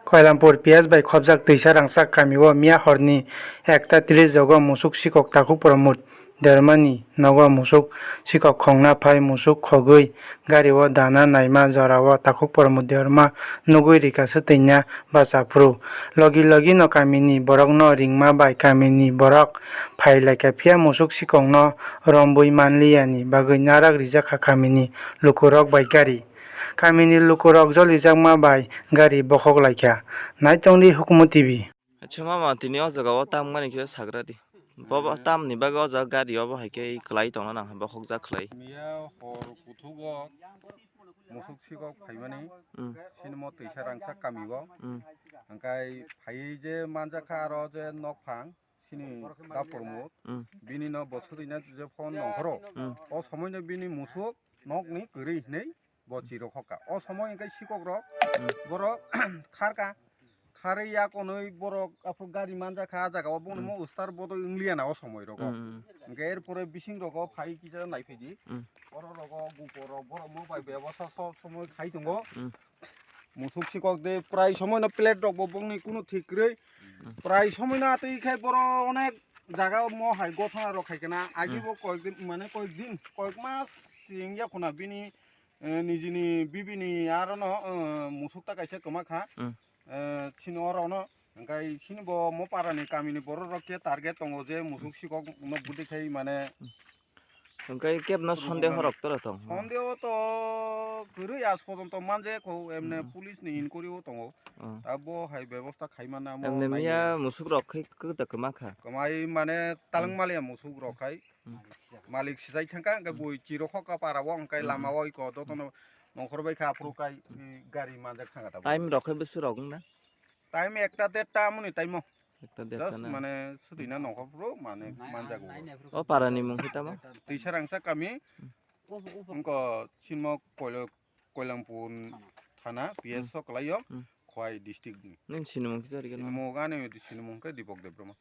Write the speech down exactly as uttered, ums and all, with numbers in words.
Koilampur P S bai khobjak twisa rangchak kamio miya horni ekta tris jogo musuk sikok Takhuk Pramod Debbarmani nogo musuk sikok khongna phai musuk khogwi gario dana naima jorao Takhuk Pramod Debbarma nugwi rika swtwina bacha phuru. Logi logi no kamini borokno ringma bai kamini borok phai laikha, phiya musuk sikokno romwi manliyani bagwi narak rijak kha kamini lukurok bai gari. Kamini lukurok jolijakma bai gari bokhok laikha. Naitongdi Hukumu T V. Acha mama, tini o jaga o tam mani khe sagra di. Bobo tamni bagwi o jaga gari obo hai khe kwlai tongna nang, bokhok jak khlai. Miya hor kuthugo musuk sikok phaimani, hmm, sinimo twisa rangchak kamio. Hmm. Hwnkhe phaiwi je manjakha aro je nokphang, sini da Pramod, hmm, bini no bo swtwina je phone nongkhoro. Hmm. O somoino bini musuk nokni kwrwi hinwi bo chirok hoka. O somoi hwnkhe sikokrok, hmm, borok kharka, kharwi yakonwi borok aphuru gari manjakha, a jaga o bono, hmm, mo ustar bodoi wngliya na o somoi rogo. Hmm. Hwnkhe erpore bising rogo phai kisa naiphai di. Hmm. Oro rogo gupor rok borok mo bai bebosta so somoi khai tongo. Hmm. Musuk sikok de prai somoi no plate rok bo bongni kunu thik kwrwi. Hmm. Prai somoi no atwi khai boro onek jaga mo hai gothana rok khai kana. Agi, hmm, bo koyek din, mane koyek din, koyek mas sing ya khuna bini, eh, nijini bibini aro no, eh, musuk ta kaisa kwma kha. Hmm. Eh, chini oro no, hwnkhe chini bo mo para ni kami ni borok rok khe target tongo je musuk sikok no budi khai mane. Hwnkhe kebno sondeho rok tora tong? Sondeho to kwrwi aaj porjonto manje kho, emne, hmm, police ni inquiry o tongo. Oh. Abo hai bebosta khai mano amo. Emne nai miya mano. Musuk rok khai kwta kwma kha. Kwmai mane talang, hmm, maliya musuk rok khai. Hmm. Malik sijai thangkha, hwnkhe, hmm, bui chirok hoka para o, hwnkhe, hmm, lama o iko dotono, hmm, nongkhor bai kha, aphuru kai, hmm, i gari manjak thangkha tabuk. Time rok khe bwswk rok wngna? Time ekta derta amoni time o. Ekta derta. Just na? Mane swtwina nongkhor phuru mane manjago. O para ni mung khe tamo? Twisa rangchak kami. Hmm. Wngkha sinmo Koilo-, Koilampur thana, hmm, P S o kwlaio, hmm, Khowai district ni. Nini sinimung kisa rikhe no? Sinimung ani sinimung khe Dipok Debbarma.